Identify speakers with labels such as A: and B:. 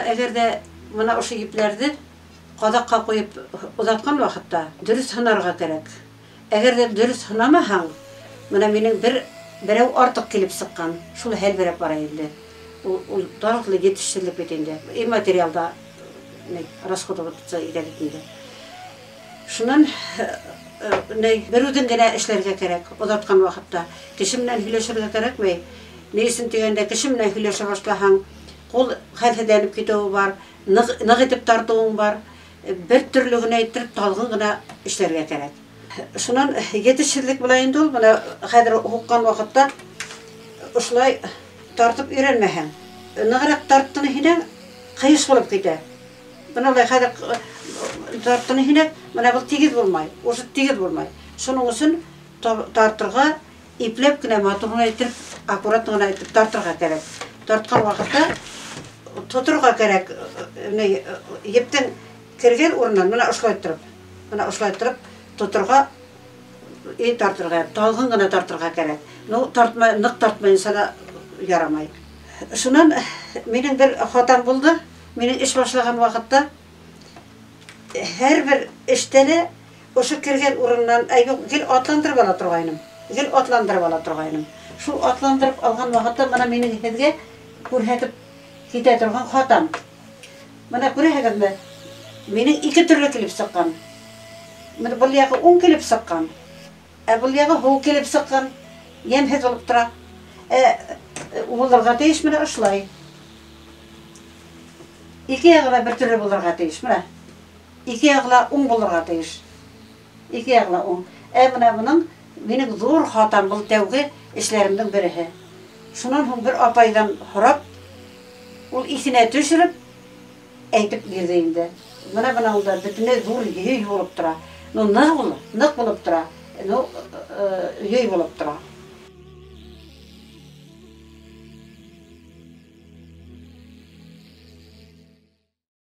A: Ваҡытта, әгәр ҙә бына ошо епләрҙе ҡаҙаҡҡа ҡуйып оҙатҡан ваҡытта дөрөҫ һынарға кәрәк. Әгәр ҙә дөрөҫ һынамаһаң, бына минең берәү артыҡ килеп сыҡҡан, шул һәлберәп бара инде. Ул тағы ла етешһеҙлек бит инде. И материалда расходоваться итә бит инде. Шунан бер үҙең генә эшләргә кәрәк, оҙатҡан ваҡытта. Кеше менән һөйләшергә кәрәкмәй. Ни өсөн тигәндә, кеше менән һөйләшә башлаһаң, ҡул хәлһеҙләнеп китеүе бар, ныҡ итеп тартыуың бар. Бер төрлө генә иттереп, талғын ғына эшләргә кәрәк. Шунан етешһеҙлек була инде ул. Бына хәҙер һуҡҡан ваҡытта ошолай тартып өйрәнмәһәң, нығыраҡ тарттың һинең ҡыйыш булып китә. Бына улай хәҙер тарттың һинең, бына был тигеҙ булмай, уже тигеҙ булмай. Шуның өсөн тартырға ипләп кенә, матур ғына итеп, аккурат ғына итеп тартырға кәрәк. Тартҡан ваҡытта тоторға кәрәк, ептең кергән урынынан бына ошолай тороп, бына ошолай тороп тоторға и тартырға, талғын ғына тартырға кәрәк. Ну, тартма, ныҡ тартмайынса ла ярамай. Шунан минең бер хатам булды. Минең эш башлаған ваҡытта һәр бер эштә лә ошо кергән урыннан, әй, юк, гел атландырып ала торғайным. Гел атландырып ала торғайным. Шул атландырып алған ваҡытта бына минең һеҙгә күрһәтеп китә торған хатам. Бына күрәһегеҙме? Минең ике төрлө килеп сыҡҡан. Бына был яғы уң килеп сыҡҡан, ә был яғы һул килеп сыҡҡан. Йәмһеҙ булып тора. Булырға тейеш менә ошолай. Ике яғы ла бер төрлө булырға тейеш. Менә ике яғы ла уң булырға тейеш. Ике яғы ла уң. Ә менә бының минең ҙур хатам был, тәүге эшләремдең береһе. Шунан һуң бер апайҙан һорап, ул иҫенә төшөрөп әйтеп бирҙе инде. Бына бына ул да бөтөнләй ҙур йөй булып тора. Ну, ныҡ ул, ныҡ булып тора. Ну, йөй булып тора.